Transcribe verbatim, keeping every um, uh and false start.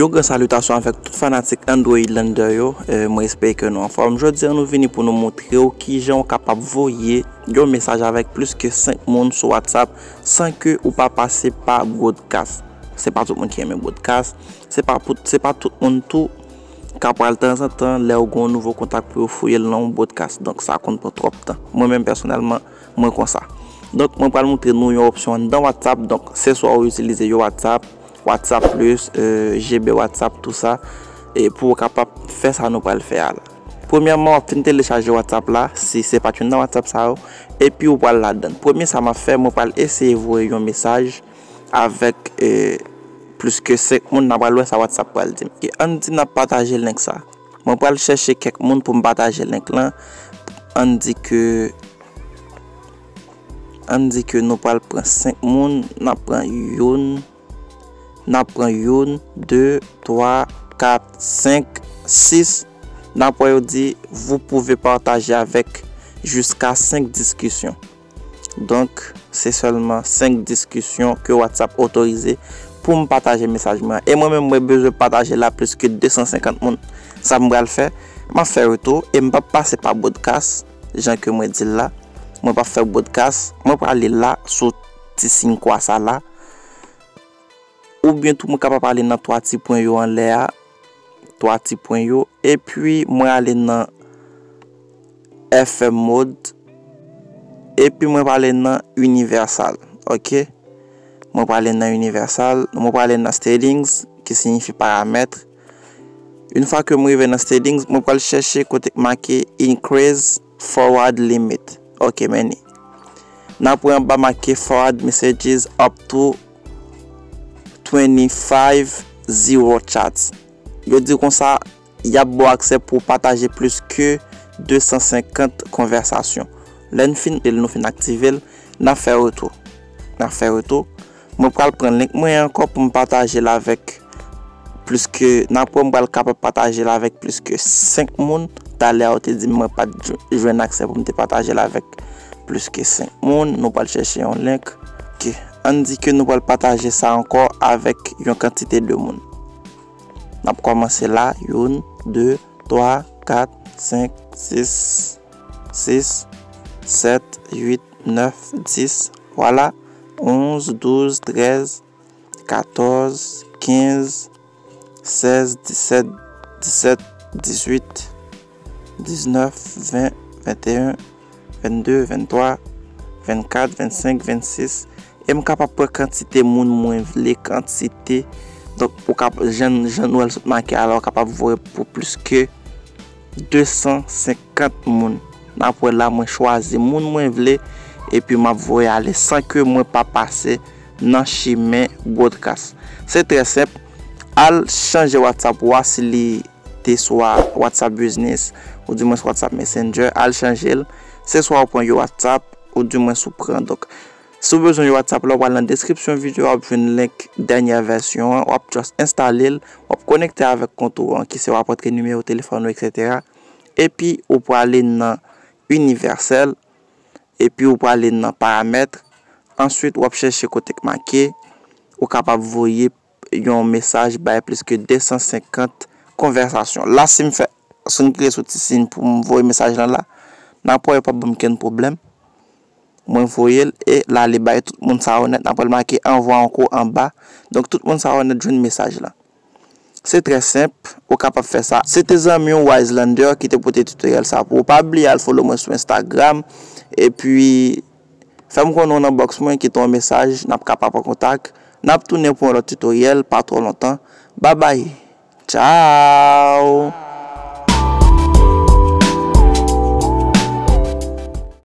Yon gran salitasyon avèk tout fanatik Android Lander yo. Eh, mwen espere ke nou anfòm. Jodi a nou vini pou nou montre w kijan w kapab voye yon mesaj avèk plis ke senk moun sou WhatsApp san ke ou pa pase pa broadcast. Se pa tout moun ki renmen broadcast. Se pa, pou, se pa tout moun tou ka pral tanzantan lè w gen yon nouvo kontak pou yo fouye l nan yon broadcast. Donk sa konn pran twòp tan. Mwen menm pèsonèlman, mwen konsa. Donk mwen pral montre nou yon opsyon anndan WhatsApp. Donk se swa w itilize yon WhatsApp, WhatsApp Plus, euh, G B WhatsApp, tou sa, e pou w kapab fè sa nou pral fè a la. Premyèman, w ap fin telechaje WhatsApp la, si se pa t youn nan WhatsApp sa yo, epi w pral ladan. Premye sa m ap fè, mwen pral eseye voye yon mesaj avèk, eh, plis ke senk moun, n a pral wè sa WhatsApp pral di m. E ann di n ap pataje link sa. Mwen pral chèche kèk moun pou m pataje link lan. Ann di ke, ann di ke nou pral pran senk moun, n ap pran youn, n ap pran youn, de, twa, kat, senk, sis. N ap wè yo di, vous pouvez partager avec jusqu'à cinq discussions. Donk, se sèlman senk diskisyon ke WhatsApp otorize pou m pataje mesaj mwen an. E mwen menm, mwen bezwen pataje l a plis ke de san senkant moun. Sa m pral fè, m ap fè retou e m p ap pase pa broadcast, jan ke mwen di l la. Mwen p ap fè broadcast, mwen prale la sou ti siy kwa sa la. Oubyen tou, mwen kapab ale nan twa ti pwen yo anlè a, twa ti pwen yo, epi mwen ale nan F M mode, epi mwen prale nan universal, ok? Mwen prale nan universal, mwen prale nan settings, ki siyifi paramèt. Yon fwa ke mwen rive nan settings, mwen pral chèche kote k make increase forward limit. Ok, men li. N ap wè anba make forward messages up to twenty-five zero chats. Yo di konsa, y ap ba w aksè pou w pataje plis ke de san senkant konvèsasyon. Lè n fin, nou fin aktive l, n ap fè retou. N ap fè retou. Mwen pral pran link mwen ankò pou m pataje l avèk plis ke, n ap wè, mwen pral kapab pataje l avèk plis ke senk moun. Talè a, yo te di m mwen pa t jwenn aksè pou m te pataje l avèk plis ke senk moun. Nou pral chèche yon link. Ok. Ann di ke nou pral pataje sa ankò avèk yon kantite de moun. N ap kòmanse la. Youn, de, twa, kat, senk, sis, sis, sèt, uit, nèf, dis. Vwala. Onz, douz, trèz, katòz, kenz, sèz, disèt, disèt, dizuit, diznèf, ven, venteyen, vennde, venntwa, vennkat, vennsenk, vennsis. E m kapab pran kantite moun mwen vle, kantite. Donk, ou kap-, jan, jan nou wè l sot make a la, ou kapab voye pou plis ke de san senkant moun. N ap wè la, mwen chwazi moun mwen vle, epi m ap voye ale san ke mwen pa pase nan chimen broadcast. Se trè senp. Al chanje WhatsApp ou a si li te swa WhatsApp Business, oudimwens WhatsApp Messenger, al chanje l. Se swa ou pran yon WhatsApp, oudimwens ou pran. Donk, si w bezwen yon WhatsApp la, w al nan deskripsyon videyo a, w ap jwenn link dènyè vèsyon an, w ap just enstale l, w ap konekte avèk kont ou an, ki se w ap rantre nimewo telefòn ou, etsetera. Epi, ou prale nan inivèsèl, epi ou prale nan paramèt, answit, w ap chèche kote k make, ou kapab voye yon mesaj bay plis ke de san senkant konvèsasyon. La, si m fè, si m klike sou ti siy pou m voye mesaj lan la, n ap wè yo p ap ban m kenn pwoblèm. Mwen voye l e l ale bay tout moun sa yo nèt. N ap wè l make envoyer encore anba. Donk, tout moun sa yo nèt jwenn mesaj lan. Se trè senp, ou kapab fè sa. Se te zanmi w Wise Lander ki te pote tutoriel sa pou ou. Pa bliye al follow mwen sou Instagram. Epi, fè m konnen w nan box mwen, kite yon mesaj, n ap kapab pran kontak. N ap tounen pou yon lòt tutoriel, pa twò lontan. Babay. Tchao!